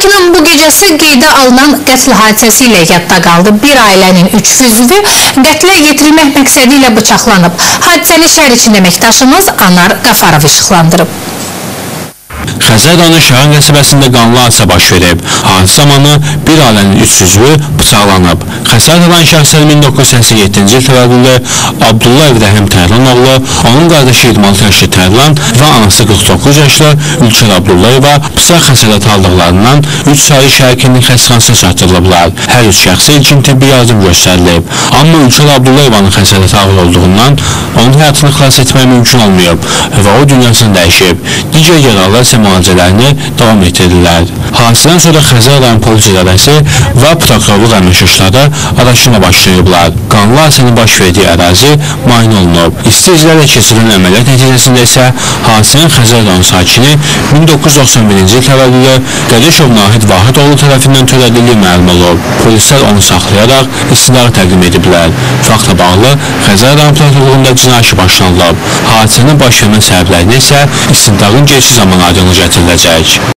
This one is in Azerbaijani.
Bakının bu gecəsi qeydə alınan qətl hadisəsi ilə yadda qaldı. Bir ailənin 3 üzvü qətlə yetirilmək məqsədi ilə bıçaqlanıb. Hadisəni şəhər içində əməkdaşımız Anar Qafarov işıqlandırıb. Xəzər rayonu Şahan qəsəbəsində qanlı hadisə baş verib. Hadisə zamanı bir ailənin 3 üzvü bıçaqlanıb. Xəsarət alan şəxslər 1987-ci il təvəllüdlü Abdullayev Rəhim Tərlanoğlu, onun qardaşı 26 yaşlı Tərlan və anası 49 yaşlı Ülkər Abdullayeva bıçaq xəsarəti aldıqlarından 3 saylı şəhər klinik xəstəxanasına çatdırılıblar. Hər üç şəxsə ilkin tibbi yardım göstərilib. Amma Ülkər Abdullayevanın xəsarəti ağır olduğundan onun həyatını xilas etmək mümkün olmayıb və o dünyasını dəyişib. Digər yaralılar isə müalicələrini davam etdirirlər. Hadisədən sonra Xəzər rayon polis idarəsi və prokurorluq əməkdaşları araşdırma başlayıblar. Qanlı hadisənin baş verdiyi ərazi müayinə olunub. İsti izlərlə keçirilən əməliyyat nəticəsində isə hadisənin Xəzər rayonu sakini 1991-ci il təvəllüdlü Qədəşov Nahid Vahidoğlu tərəfindən törədildiyi məlum olub. Polislər onu saxlayaraq istintaqa təqdim ediblər. Faktla bağlı Xəzər rayon prokurorluğunda cinayət işi başlanılıb. Hadisənin baş vermə səbəblərini isə istintaqın keçdiyi zaman aydınlığa gətiriləcək.